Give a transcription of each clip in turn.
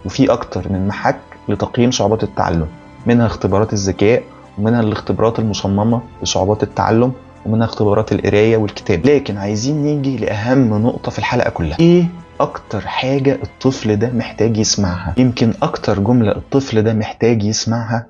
وفي أكتر من محك لتقييم صعوبات التعلم، منها اختبارات الذكاء، ومنها الاختبارات المصممة لصعوبات التعلم، ومنها اختبارات القراية والكتاب. لكن عايزين نيجي لأهم نقطة في الحلقة كلها، إيه أكتر حاجة الطفل ده محتاج يسمعها؟ يمكن أكتر جملة الطفل ده محتاج يسمعها: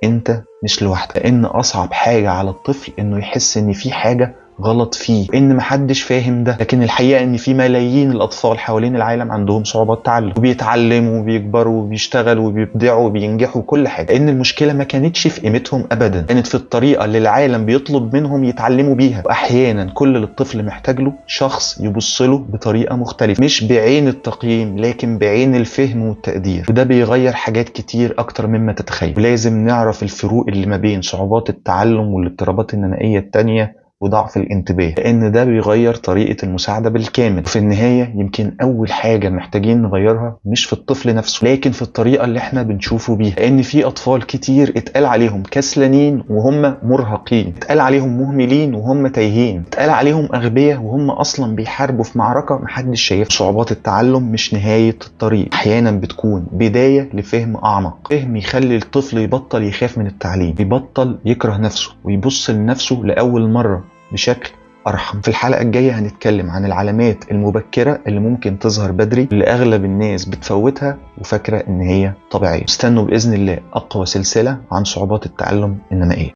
أنت مش لوحدك. لأن أصعب حاجة على الطفل إنه يحس إن في حاجة غلط فيه، إن محدش فاهم ده. لكن الحقيقة إن في ملايين الأطفال حوالين العالم عندهم صعوبات تعلم، وبيتعلموا وبيكبروا وبيشتغلوا وبيبدعوا وبينجحوا وكل حاجة. لأن المشكلة ما كانتش في قيمتهم أبدا، كانت في الطريقة اللي العالم بيطلب منهم يتعلموا بيها. وأحيانا كل اللي الطفل محتاج له شخص يبص له بطريقة مختلفة، مش بعين التقييم لكن بعين الفهم والتقدير، وده بيغير حاجات كتير أكتر مما تتخيل. ولازم نعرف الفروق اللي ما بين صعوبات التعلم والاضطرابات النمائية التانية وضعف الانتباه، لأن ده بيغير طريقة المساعدة بالكامل. وفي النهاية يمكن أول حاجة محتاجين نغيرها مش في الطفل نفسه، لكن في الطريقة اللي احنا بنشوفه بيها. لأن في أطفال كتير اتقال عليهم كسلانين وهم مرهقين، اتقال عليهم مهملين وهم تايهين، اتقال عليهم أغبياء وهم أصلا بيحاربوا في معركة محدش شايفها. صعوبات التعلم مش نهاية الطريق، أحيانا بتكون بداية لفهم أعمق، فهم يخلي الطفل يبطل يخاف من التعليم، يبطل يكره نفسه، ويبص لنفسه لأول مرة بشكل أرحم. في الحلقة الجاية هنتكلم عن العلامات المبكرة اللي ممكن تظهر بدري، اللي أغلب الناس بتفوتها وفاكرة إن هي طبيعية. استنوا بإذن الله أقوى سلسلة عن صعوبات التعلم النمائية.